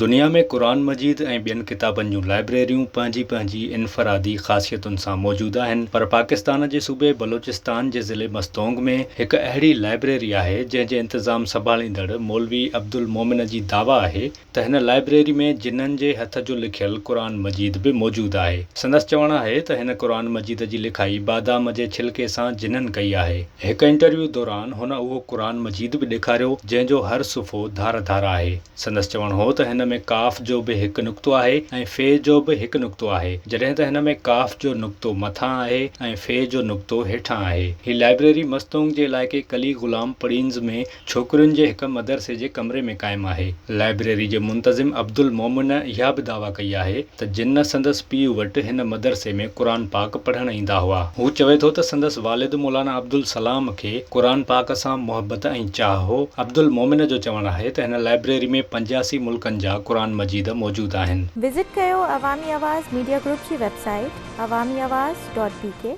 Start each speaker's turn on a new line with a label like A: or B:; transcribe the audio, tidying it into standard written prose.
A: دنيا ۾ قرآن مجيد ۽ ٻين ڪتابن جون لائبريريون پنهنجي پنهنجي انفرادي خاصيتن سان موجود آهن پر پاڪستان جي صوبي بلوچستان جي ضلعي مستونگ ۾ هڪ اهڙي لائبريري آهي جنهن جي انتظام سنڀاليندڙ مولوي عبدالمومن جي دعويٰ آهي ته هن لائبريري ۾ جنن جي هٿ جو لکيل قرآن مجيد به موجود آهي. سندس چوڻ آهي ته هن قرآن مجيد جي لکائي بادام جي ڇلڪي سان جنن ڪئي آهي. هڪ انٽرويو دوران هن اهو قرآن مجيد به ڏيکاريو جنهن جو هر صفحو ڌار ڌار آهي. سندس چوڻ هو ته هن ۾ قاف جو به هڪ نقطو آهي ۽ في جو به هڪ نقطو آهي. جڏهن ته هن ۾ قاف جو نقطو مٿان آهي ۽ في جو نقطو هيٺان آهي. هي لائبريري مستونگ جي علائقي ڪلي غلام پڙينز ۾ ڇوڪرين جي هڪ مدرسي جي ڪمري ۾ قائم آهي. لائبريري جي منتظم عبدالمومن اها به دعويٰ ڪئي آهي ته جن سندس پيء وٽ هن مدرسي ۾ قرآن پاڪ پڙهڻ ايندا هئا. هو چوي ٿو ته سندس والد مولانا عبدالسلام کي قرآن پاڪ سان محبت ۽ چاهه هو. عبدالمومن جو چوڻ آهي ته هن لائبريري ۾ 85 ملڪن جا قرآن مجيد موجود آهن.
B: وزٽ ڪيو عوامي آواز ميڊيا گروپ جي website Awami Awaz dot B K.